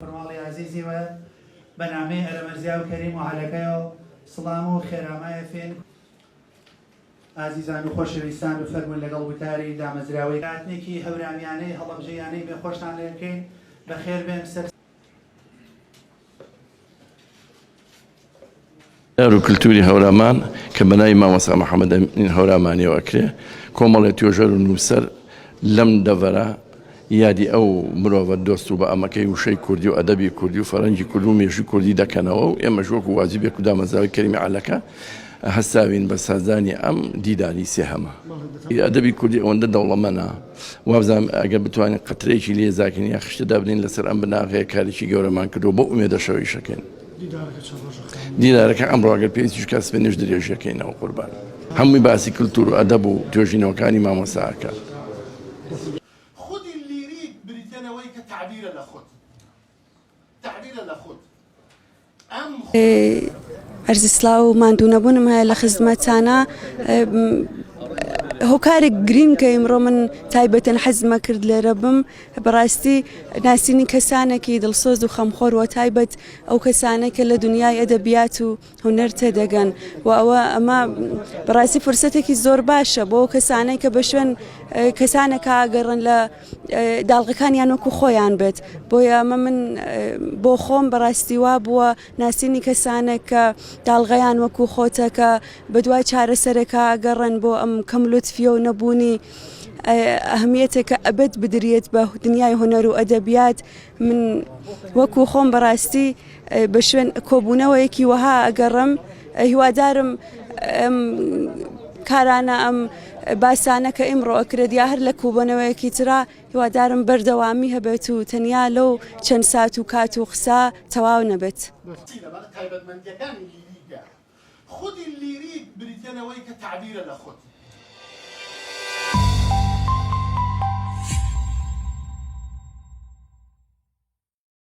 پڕماڵی ئازیزی وە بەنامەی ئەرەمەرزیا و کەریم و عەلەکەیۆ سڵام و خێرامایە فێن ئازیزان و خۆشەویستان بفەرموون لەگەڵ وتاری دامەزراوەی هاتنێکی هەورامیانەی هەڵەبجەیانەی بێ خۆشتان لێ بکەین بەخێر بێن سەر هونەر و کلتوری هەورامان کە بە ناوی مامۆستا محەمەد ئەمین هەورامانیەوە ئەکرێ، کۆمەڵێ توێژەر و نووسەر لەم دەڤەرە یادی ئەو مرۆڤە دۆست و بە ئەمەکەی وشەی کوردی و ئەدەبی کوردی و فەرەنگی کوردی و مێژووی کوردی دەکەنەوە و ئێمەش وەکوو واجبێک و دامەزراوەی کەریمی عەلەکە هەستاوین بە سازدانی ئەم دیداری سێهەمە. ئەدەبی کوردی ئەوەندە دەوڵەمەنە وابزانم ئەگەر بتوانین قەترەیەکی لێ زاکەین یا خشتە دابنێین لەسەر ئەم بناغەیە کارێکی گەورەمان کردووە بەو ئومێدەشەوە ئیشەکەین. دیدارەکە ئەمڕۆ ئەگەر پێویستیش بکات سبەینێش درێژیەکەینەوە قوربان. هەمووی باسی کلتور و ئەدەب و توێژینەوەکانی مامۆستا ئەکات. خودی لیریک بریتیە لەوەی کە تەعبیرە لە خود. تەعبیرە لە خود. ئەم. عەرزی سڵاو و ماندوونەبوونم هەیە لە خزمەتانە هۆکارێک گرینگ کە ئیمڕۆ من تایبەتەن حەزمە کرد لێرە بم بەڕاستی ناسینی کەسانێکی دڵسۆز و خەمخۆر وە تایبەت ئەو کەسانەی کە لە دنیای ئەدەبیات و هونەر تێدەگەن و ئەوە ئەمە بەڕاستی فرسەتێکی زۆر باشە بۆ کەسانەی کە بە شوێن کەسانێکا گەڕن لە داڵغەکانیان وەکو خۆیان بێت بۆیە ئەمە من بۆ خۆم بەڕاستی وا بووە ناسینی کەسانێک کە داڵغەیان وەکو خۆتە کە بەدوای چارەسەرێکا گەڕن بۆ ئەم کەم لوتفیە و نەبوونی ئەهمیەتێک کە ئەبێت بدرێت بە دنیای هونەر و ئەدەبیات من وەکو خۆم بەڕاستی بە شوێن کۆبوونەوەیەکی وەها ئەگەڕم هیوادارم کارانە ئەم باسانە کە ئیمڕۆ ئەکرێت یا هەر لە کوبەنەوەیەکی ترا هیوادارم بەردەوامی هەبێت و تەنیا لەو چەند سات و کات و قسە تەواو نەبێت. تایبەتمەندیەکانی لیریکە. خودی لیریک بریتیە لەوەی کە تەعبیرە لە خود.